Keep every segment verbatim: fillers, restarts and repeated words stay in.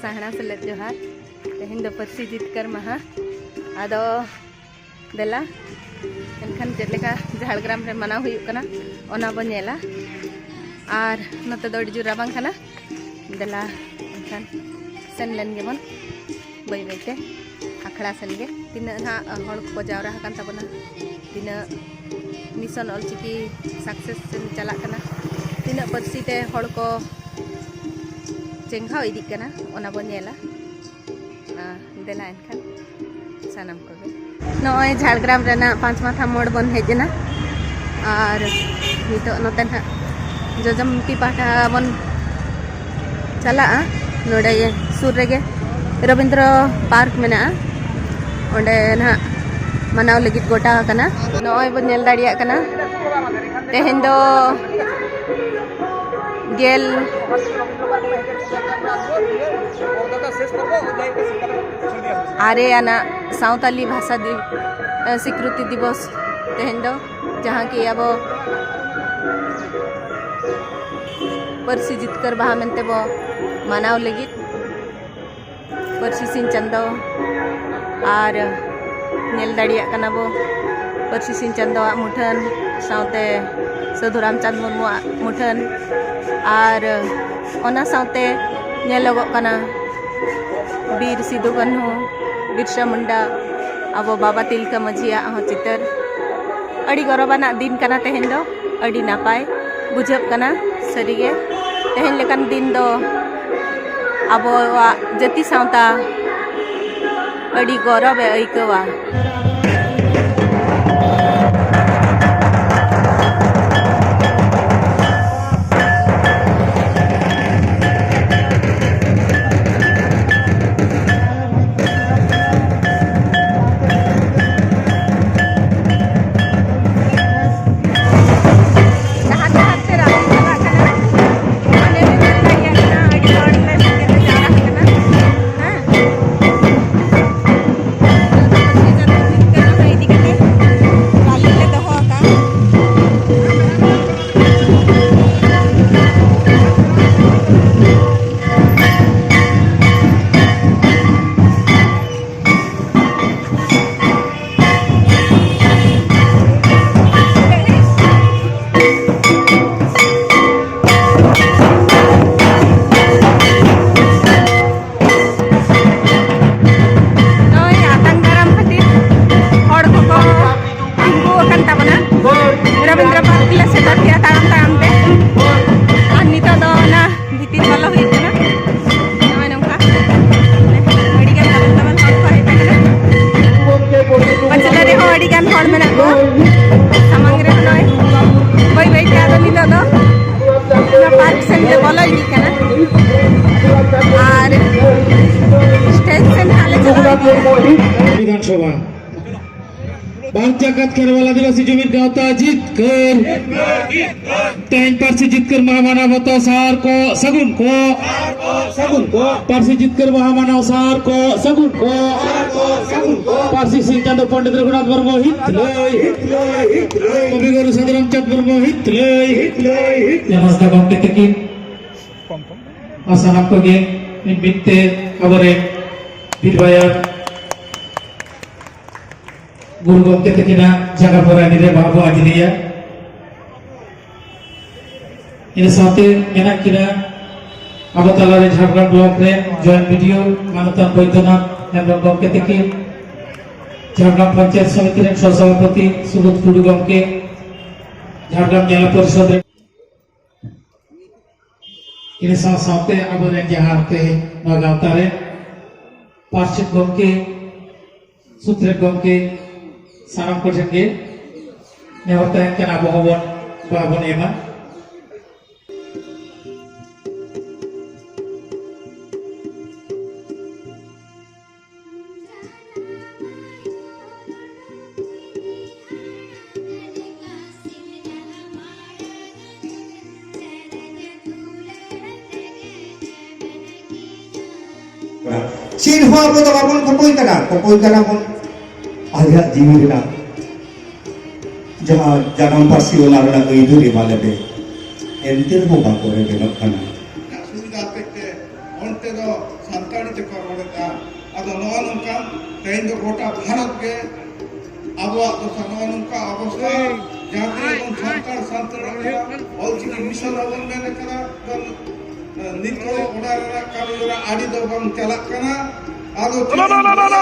ᱦᱟᱦᱟᱲᱟ ᱥᱮᱞᱮᱫ ᱡᱚᱦᱟᱨ᱾ ᱛᱮᱦᱮᱧ ᱫᱚ ᱯᱟᱹᱨᱥᱤ ᱡᱤᱛᱠᱟᱹᱨ ᱢᱟᱦᱟ᱾ ᱟᱫᱚ ᱫᱮᱞᱟ ᱮᱱᱠᱷᱟᱱ ᱪᱮᱫ ᱞᱮᱠᱟ ᱡᱷᱟᱲᱜᱨᱟᱢ ᱨᱮ ᱢᱟᱱᱟᱣ ᱦᱩᱭᱩᱜ ᱠᱟᱱᱟ, ᱚᱱᱟ ᱵᱚ ᱧᱮᱞᱟ᱾ ᱟᱨ ᱱᱚᱛᱮ ᱫᱚ ᱟᱹᱰᱤ ᱡᱳᱨ ᱨᱟᱵᱟᱝ ᱠᱟᱱᱟ᱾ ᱫᱮᱞᱟ ᱮᱱᱠᱷᱟᱱ ᱥᱮᱱ ᱞᱮᱱ ᱜᱮᱵᱚᱱ ᱵᱟᱹᱭ ᱵᱟᱹᱭᱛᱮ ᱟᱠᱷᱲᱟ ᱥᱮᱱ ᱜᱮ᱾ ᱛᱤᱱᱟᱹᱜ ᱱᱟᱦᱟᱜ ᱦᱚᱲ ᱠᱚ ᱡᱟᱣᱨᱟ ᱟᱠᱟᱱ ᱛᱟᱵᱚᱱᱟ, ᱛᱤᱱᱟᱹᱜ ᱢᱤᱥᱚᱱ ᱚᱞᱪᱤᱠᱤ ᱥᱟᱠᱥᱮᱥ ᱥᱮᱱ ᱪᱟᱞᱟᱜ ᱠᱟᱱᱟ, ᱛᱤᱱᱟᱹᱜ ᱯᱟᱹᱨᱥᱤ ᱛᱮ ᱦᱚᱲ ᱠᱚ ᱪᱮᱸᱜᱷᱟᱣ ᱤᱫᱤᱜ ᱠᱟᱱᱟ, ᱚᱱᱟ ᱵᱚᱱ ᱧᱮᱞᱟ᱾ ᱟᱨ ᱫᱮᱞᱟ ᱮᱱᱠᱷᱟᱱ ᱥᱟᱱᱟᱢ ᱠᱚᱜᱮ᱾ ᱱᱚᱜᱼᱚᱭ ᱡᱷᱟᱲᱜᱨᱟᱢ ᱨᱮᱱᱟᱜ ᱯᱟᱸᱪ ᱢᱟᱛᱷᱟ ᱢᱳᱲ ᱵᱚᱱ ᱦᱮᱡ ᱮᱱᱟ᱾ ᱟᱨ ᱱᱤᱛᱚᱜ ᱱᱚᱛᱮ ᱱᱟᱦᱟᱜ ᱡᱚᱡᱚᱢ ᱛᱤ ᱯᱟᱦᱴᱟ ᱵᱚᱱ ᱪᱟᱞᱟᱜᱼᱟ᱾ ᱱᱚᱰᱮ ᱥᱩᱨ ᱨᱮᱜᱮ ᱨᱚᱵᱤᱱᱫᱨᱚ ᱯᱟᱨᱠ ᱢᱮᱱᱟᱜᱼᱟ, ᱚᱸᱰᱮ ᱱᱟᱦᱟᱜ ᱢᱟᱱᱟᱣ ᱞᱟᱹᱜᱤᱫ ᱜᱚᱴᱟ ᱟᱠᱟᱱᱟ᱾ ᱱᱚᱜᱼᱚᱭ ᱵᱚᱱ ᱧᱮᱞ ᱫᱟᱲᱮᱭᱟᱜ ᱠᱟᱱᱟ, ᱛᱮᱦᱮᱧ ᱫᱚ ᱜᱮᱞ ᱟᱨᱮ ᱟᱱᱟᱜ ᱥᱟᱶᱛᱟᱞᱤ ᱵᱷᱟᱥᱟ ᱫᱤ-, ᱥᱤᱠᱨᱤᱛᱤ ᱫᱤᱵᱚᱥ ᱛᱮᱦᱮᱧ ᱫᱚ, ᱡᱟᱦᱟᱸ ᱠᱤ ᱟᱵᱚ ᱯᱟᱹᱨᱥᱤ ᱡᱤᱛᱠᱟᱹᱨ ᱢᱟᱦᱟ ᱢᱮᱱᱛᱮ ᱵᱚ ᱢᱟᱱᱟᱣ ᱞᱟᱹᱜᱤᱫ᱾ ᱯᱟᱹᱨᱥᱤ ᱥᱤᱧ ᱪᱟᱸᱫᱚ ᱟᱨ ᱧᱮᱞ ᱫᱟᱲᱮᱭᱟᱜ ᱠᱟᱱᱟ ᱵᱚ ᱯᱟᱹᱨᱥᱤ ᱥᱤᱧ ᱪᱟᱸᱫᱚᱣᱟᱜ ᱢᱩᱴᱷᱟᱹᱱ, ᱥᱟᱶᱛᱮ ᱥᱟᱹᱫᱷᱩ ᱨᱟᱢᱪᱟᱸᱫᱽ ᱢᱩᱨᱢᱩᱣᱟᱜ ᱢᱩᱴᱷᱟᱹᱱ, ᱟᱨ ᱚᱱᱟ ᱥᱟᱶᱛᱮ ᱧᱮᱞᱚᱜᱚᱜ ᱠᱟᱱᱟ ᱵᱤᱨ ᱥᱤᱫᱩ ᱠᱟᱹᱱᱦᱩ, ᱵᱤᱨᱥᱟ ᱢᱩᱱᱰᱟ, ᱟᱵᱚ ᱵᱟᱵᱟ ᱛᱤᱞᱠᱟᱹ ᱢᱟᱹᱡᱷᱤᱭᱟᱜ ᱦᱚᱸ ᱪᱤᱛᱟᱹᱨ᱾ ᱟᱹᱰᱤ ᱜᱚᱨᱚᱵᱟᱱᱟᱜ ᱫᱤᱱ ᱠᱟᱱᱟ ᱛᱮᱦᱮᱧ ᱫᱚ, ᱟᱹᱰᱤ ᱱᱟᱯᱟᱭ ᱵᱩᱡᱷᱟᱹᱜ ᱠᱟᱱᱟ ᱥᱟᱹᱨᱤᱜᱮ᱾ ᱛᱮᱦᱮᱧ ᱞᱮᱠᱟᱱ ᱫᱤᱱ ᱫᱚ ᱟᱵᱚᱣᱟᱜ ᱡᱟᱹᱛᱤ ᱥᱟᱶᱛᱟ ᱟᱹᱰᱤ ᱜᱚᱨᱚᱵᱮ ᱟᱹᱭᱠᱟᱹᱣᱟ᱾ ᱰᱟᱦᱟᱨ ᱰᱟᱦᱟᱨ ᱛᱮ ᱨᱟᱥᱛᱟ ᱪᱟᱞᱟᱜ ᱠᱟᱱᱟ᱾ ᱟᱞᱮ ᱞᱮ ᱧᱮᱞ ᱫᱟᱲᱮᱭᱟᱜ ᱠᱟᱱᱟ, ᱟᱹᱰᱤ ᱦᱚᱲ ᱞᱮ ᱥᱮᱴᱮᱨ ᱡᱟᱣᱨᱟ ᱟᱠᱟᱱᱟ᱾ ᱦᱮᱸ᱾ ᱛᱟᱲᱟᱢ ᱛᱟᱲᱟᱢ ᱛᱮ᱾ ᱟᱨ ᱱᱤᱛᱚᱜ ᱫᱚ ᱚᱱᱟ ᱵᱷᱤᱛᱤᱨ ᱵᱚᱞᱚ ᱦᱩᱭᱩᱜ ᱠᱟᱱᱟ᱾ ᱱᱚᱜᱼᱚᱭ ᱱᱚᱝᱠᱟ ᱟᱹᱰᱤ ᱜᱟᱱ ᱟᱵᱚᱱ ᱛᱟᱵᱚᱱ ᱦᱚᱲ ᱠᱚ ᱦᱮᱡ ᱟᱠᱟᱱᱟ᱾ ᱯᱟᱹᱪᱷᱞᱟᱹ ᱨᱮᱦᱚᱸ ᱟᱹᱰᱤ ᱜᱟᱱ ᱦᱚᱲ ᱢᱮᱱᱟᱜ ᱠᱚᱣᱟ᱾ ᱥᱟᱢᱟᱝ ᱨᱮ ᱱᱚᱜᱼᱚᱭ ᱵᱟᱹᱭ ᱵᱟᱹᱭ ᱛᱮ ᱟᱫᱚ ᱱᱤᱛᱚᱜ ᱫᱚ ᱚᱱᱟ ᱯᱟᱨᱠ ᱥᱮᱱ ᱞᱮ ᱵᱚᱞᱚ ᱤᱫᱤᱜ ᱠᱟᱱᱟ᱾ ᱟᱨ ᱥᱴᱮᱡᱽ ᱥᱮᱱ ᱦᱟᱸᱜ ᱞᱮ ᱪᱟᱞᱟᱣ ᱤᱫᱤᱜᱼᱟ᱾ ᱵᱤᱫᱷᱟᱱ ᱥᱚᱵᱷᱟ ᱵᱟᱧᱪᱟᱣ ᱠᱟᱛ ᱠᱷᱮᱨᱣᱟᱞ ᱟᱹᱫᱤᱵᱟᱹᱥᱤ ᱡᱩᱢᱤᱫ ᱜᱟᱶᱛᱟ ᱡᱤᱛᱠᱟᱹᱨ᱾ ᱛᱮᱦᱮᱧ ᱯᱟᱹᱨᱥᱤ ᱡᱤᱛᱠᱟᱹᱨ ᱢᱟᱦᱟ ᱢᱟᱱᱟᱣ ᱵᱟᱛᱟᱣ ᱥᱟᱨ ᱠᱚ ᱥᱟᱹᱜᱩᱱ ᱠᱚ᱾ ᱥᱟᱹᱜᱩᱱ ᱠᱚ᱾ ᱯᱟᱹᱨᱥᱤ ᱡᱤᱛᱠᱟᱹᱨ ᱢᱟᱦᱟ ᱢᱟᱱᱟᱣ ᱥᱟᱨ ᱠᱚ ᱥᱟᱹᱜᱩᱱ ᱠᱚ᱾ ᱥᱟᱹᱜᱩᱱ ᱠᱚ᱾ ᱯᱟᱹᱨᱥᱤ ᱥᱤᱧ ᱪᱟᱸᱫᱚ ᱯᱚᱱᱰᱤᱛ ᱨᱚᱜᱷᱩᱱᱟᱛᱷ ᱢᱩᱨᱢᱩ ᱦᱤᱛ ᱞᱟᱹᱭ᱾ ᱦᱤᱛ ᱞᱟᱹᱭ, ᱦᱤᱛ ᱞᱟᱹᱭ᱾ ᱠᱚᱵᱤ ᱜᱩᱨᱩ ᱥᱟᱫᱷᱩᱨᱟᱢᱪᱟᱸᱫᱽ ᱢᱩᱨᱢᱩ ᱦᱤᱛ ᱞᱟᱹᱭ᱾ ᱦᱤᱛ ᱞᱟᱹᱭ, ᱦᱤᱛ ᱞᱟᱹᱭ᱾ ᱢᱟᱥᱴᱟᱨ ᱜᱚᱢᱠᱮ ᱛᱟᱹᱠᱤᱱ ᱟᱨ ᱥᱟᱱᱟᱢ ᱠᱚᱜᱮ ᱢᱤᱫ ᱢᱤᱫ ᱛᱮ ᱟᱵᱚᱨᱮᱱ ᱵᱤᱨ ᱵᱟᱭᱟᱨ ᱜᱩᱨᱩ ᱜᱚᱢᱠᱮ ᱛᱟᱹᱠᱤᱱᱟᱜ ᱡᱟᱸᱜᱟ ᱯᱟᱨᱟᱱᱤ ᱨᱮ ᱵᱟᱦᱟ ᱵᱚ ᱟᱸᱡᱽᱞᱤᱭᱟ᱾ ᱤᱱᱟᱹ ᱥᱟᱶᱛᱮ ᱢᱮᱱᱟᱜ ᱠᱤᱱᱟ ᱟᱵᱚ ᱛᱟᱞᱟᱨᱮ ᱡᱷᱟᱲᱜᱨᱟᱢ ᱵᱞᱚᱠ ᱨᱮ ᱡᱚᱭᱮᱱᱴ ᱵᱤᱰᱤᱳ ᱢᱟᱱᱚᱛᱟᱱ ᱵᱳᱭᱫᱚᱱᱟᱛᱷ ᱦᱮᱢᱵᱨᱚᱢ ᱜᱚᱢᱠᱮ ᱛᱟᱹᱠᱤᱱ, ᱡᱷᱟᱲᱜᱨᱟᱢ ᱯᱚᱧᱪᱟᱭᱮᱛ ᱥᱚᱢᱤᱛᱤ ᱨᱮᱱ ᱥᱚᱦᱚᱥᱚᱵᱷᱟᱯᱚᱛᱤ ᱥᱩᱵᱳᱫᱷ ᱴᱩᱰᱩ ᱜᱚᱢᱠᱮ, ᱡᱷᱟᱲᱜᱨᱟᱢ ᱡᱮᱞᱟ ᱯᱚᱨᱤᱥᱚᱫᱽ ᱨᱮᱱ ᱤᱱᱟᱹ ᱥᱟᱶ ᱥᱟᱶᱛᱮ ᱟᱵᱚᱨᱮᱱ ᱡᱟᱦᱟᱸ ᱛᱮᱦᱮᱧ ᱱᱚᱣᱟ ᱜᱟᱶᱛᱟ ᱨᱮ ᱯᱟᱨᱥᱮᱛ ᱜᱚᱢᱠᱮ, ᱥᱩᱛᱨᱮᱛ ᱜᱚᱢᱠᱮ, ᱥᱟᱱᱟᱢ ᱠᱚᱴᱷᱮᱱ ᱜᱮ ᱱᱮᱦᱚᱨ ᱛᱟᱦᱮᱱ ᱠᱟᱱᱟ, ᱟᱵᱚ ᱦᱚᱸᱵᱚᱱ ᱵᱟᱵᱚᱱ ᱮᱢᱟ᱾ ᱪᱮᱫ ᱦᱚᱸ ᱟᱵᱚ ᱫᱚ ᱵᱟᱵᱚᱱ ᱠᱚᱠᱚᱭ ᱠᱟᱱᱟ, ᱠᱚᱠᱚᱭ ᱠᱟᱱᱟ ᱵᱚᱱ ᱟᱞᱮᱭᱟᱜ ᱡᱤᱣᱤ ᱨᱮᱱᱟᱜ ᱡᱟᱦᱟᱸ ᱡᱟᱱᱟᱢ ᱯᱟᱹᱨᱥᱤ, ᱚᱱᱟ ᱨᱮᱱᱟᱜ ᱟᱹᱭᱫᱟᱹᱨ ᱮᱢᱟ ᱞᱮᱯᱮ, ᱮᱱᱛᱮ ᱨᱮᱦᱚᱸ ᱵᱟᱠᱚ ᱨᱮᱵᱮᱱᱚᱜ ᱠᱟᱱᱟ᱾ ᱥᱩᱵᱤᱫᱷᱟ ᱦᱚᱛᱮᱡ ᱛᱮ ᱚᱱᱛᱮ ᱫᱚ ᱥᱟᱱᱛᱟᱲᱤ ᱛᱮᱠᱚ ᱨᱚᱲᱮᱫᱼᱟ᱾ ᱟᱫᱚ ᱱᱚᱜᱼᱚ ᱱᱚᱝᱠᱟ ᱛᱮᱦᱮᱧ ᱫᱚ ᱜᱚᱴᱟ ᱵᱷᱟᱨᱚᱛ ᱜᱮ ᱟᱵᱚᱣᱟᱜ ᱫᱚ ᱱᱚᱜᱼᱚ ᱱᱚᱝᱠᱟ ᱚᱵᱚᱥᱛᱷᱟ, ᱡᱟᱦᱟᱸ ᱛᱤᱱᱟᱹᱜ ᱵᱚᱱ ᱥᱟᱱᱛᱟᱲ, ᱥᱟᱱᱛᱟᱲ ᱠᱟᱱᱟ, ᱚᱞᱪᱤᱠᱤ ᱢᱤᱥᱚᱱ ᱦᱚᱸᱵᱚᱱ ᱢᱮᱱ ᱠᱟᱫᱟ, ᱱᱤᱛ ᱦᱚᱸ ᱚᱱᱟ ᱨᱮᱱᱟᱜ ᱠᱟᱹᱢᱤ ᱦᱚᱨᱟ ᱟᱹᱰᱤ ᱫᱚ ᱵᱟᱝ ᱪᱟᱞᱟᱜ ᱠᱟᱱᱟ᱾ ᱟᱫᱚ ᱪᱮᱫ ᱤᱧ ᱞᱟᱹᱭᱟ?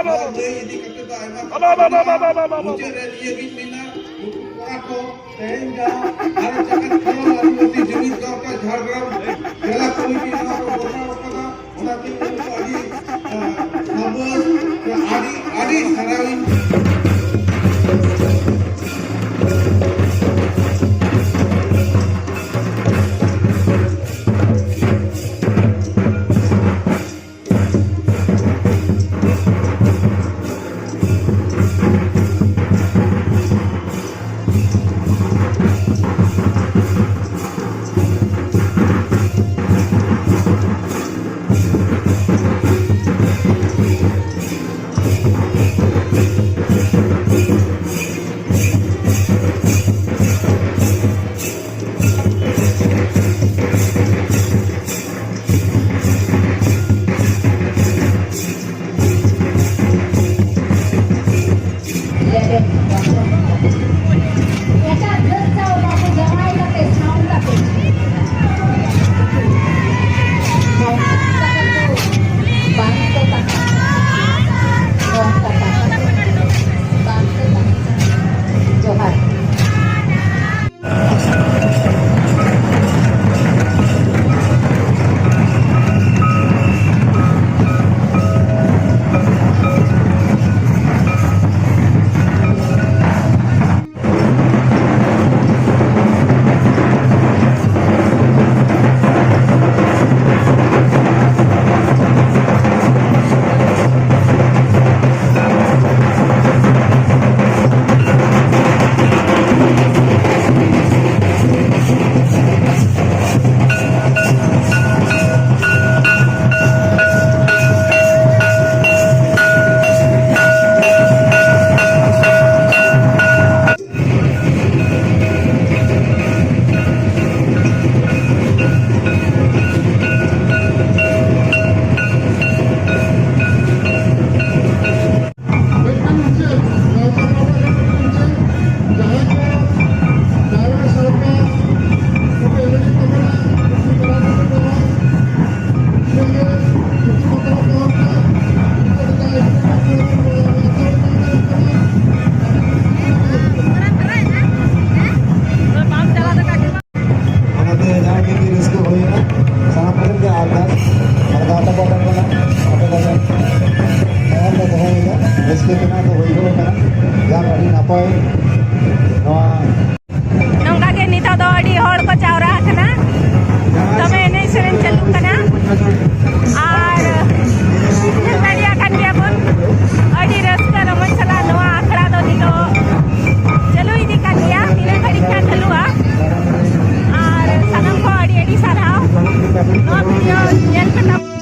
ᱱᱚᱣᱟ ᱞᱟᱹᱭ ᱤᱫᱤ ᱠᱟᱛᱮ ᱫᱚ ᱟᱭᱢᱟ ᱠᱟᱛᱷᱟ ᱢᱮᱱᱟᱜᱼᱟ᱾ ᱢᱩᱪᱟᱹᱫ ᱨᱮ ᱱᱤᱭᱟᱹ ᱜᱤᱧ ᱢᱮᱱᱟ, ᱱᱩᱠᱩ ᱠᱚᱲᱟ ᱠᱚ ᱛᱮᱦᱮᱧ ᱡᱟᱦᱟᱸ ᱵᱷᱟᱨᱚᱛ ᱡᱟᱠᱟᱛ ᱠᱷᱮᱞᱳᱰ ᱟᱹᱫᱤᱵᱟᱹᱥᱤ ᱡᱩᱢᱤᱫ ᱫᱚᱨᱠᱟᱨ ᱡᱷᱟᱲᱜᱨᱟᱢ ᱡᱮᱞᱟ ᱠᱚᱢᱤᱴᱤ ᱱᱚᱣᱟ ᱠᱚ ᱜᱚᱴᱟᱣ ᱟᱠᱟᱫᱟ, ᱚᱱᱟᱛᱮ ᱩᱱᱠᱩ ᱟᱹᱰᱤ, ᱟᱸ, ᱥᱟᱵᱟᱥ, ᱟᱹᱰᱤ, ᱟᱹᱰᱤ ᱥᱟᱨᱦᱟᱣᱤᱧ᱾ ᱱᱚᱣᱟ ᱵᱷᱤᱰᱤᱭᱳ ᱧᱮᱞ ᱯᱮ ᱛᱟᱵᱚᱱ᱾